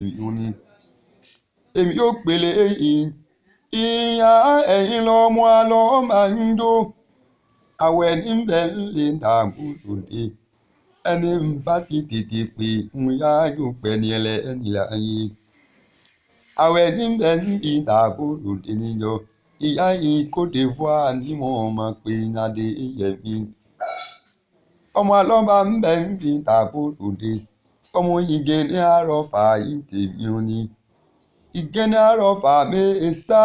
Ni èmi yóò pèlè ìyá ẹ̀yin lọ́mọ alọ́ máa ń jó àwẹ̀ níbẹ̀ lè dààmú lòdì ẹni ń bá ti tètè pè ń yájú pẹ̀lú ẹlẹ́ni láàyè àwẹ̀ níbẹ̀ ń bí dààmú lòdì níjọ ìyá yìí Côte d'Ivoire ni wọ́n máa pè Adé Yẹmí ọmọ alọ́ba ń bẹ̀ ń bí dààmú lòdì ọmọ ìgè ní àròfà yìí tèmi ò ní ìgè ní àròfà mẹ́ẹ̀ẹ́sà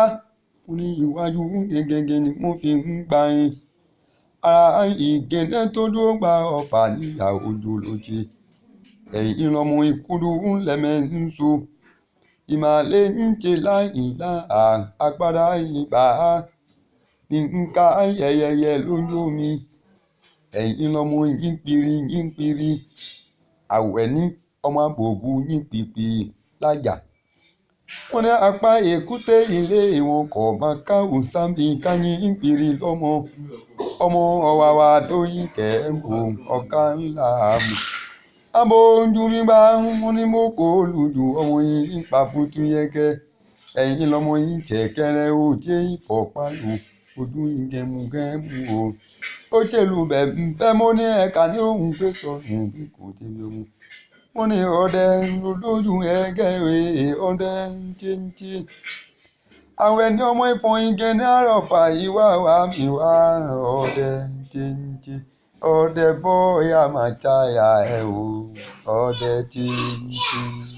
ní iwájú gẹ́gẹ́ ni mo fi ń gbà yín ara ìgẹ̀dẹ̀ tó dúró gba ọ̀fà níyàwó ojú lójì ẹ̀yìn lọ́mọ ìkúrú lẹ́mẹ̀ ń so ìmàlẹ́ ń ṣe láìlá agbára ìgbà ní nǹka yẹyẹyẹ lójú omi ẹ̀yìn lọ́mọ yín piri yín piri àwẹ̀ ní ọmọ àbòbù yín pìpì lájà wọ́n ní apá èkúté ilé wọn kò máa káwọn sábì káyín piri lọ́mọ ọmọ ọ̀wàwà lóyún kẹ́ẹ̀bù ọ̀ká ńlá mú. abo ojú mi bá ń mú ní mo kó lùjù ọmọ yìí ń pa fútu yẹkẹ ẹ̀yìn lọ́mọ yìí jẹ̀kẹrẹ ó jẹ́ ìfọ̀pálù ojú yìí gẹ̀mú o. Ó jèlú bẹ̀ ń fẹ́ mo ní ẹ̀ka ní òun gbé sọnù bí kò débi ohun. Mo ní ọdẹ lójú ẹgẹ́ rèé ọdẹ ń jẹ́ńjẹ́ àwọn ẹni ọmọ ìfọ̀n igi ní àròfà ìwà wà mí wá ọdẹ jẹ́ńjẹ́ ọdẹ bọ́ọ̀yà máa jáyà ẹ̀ o ọdẹ jẹ́ńjẹ́.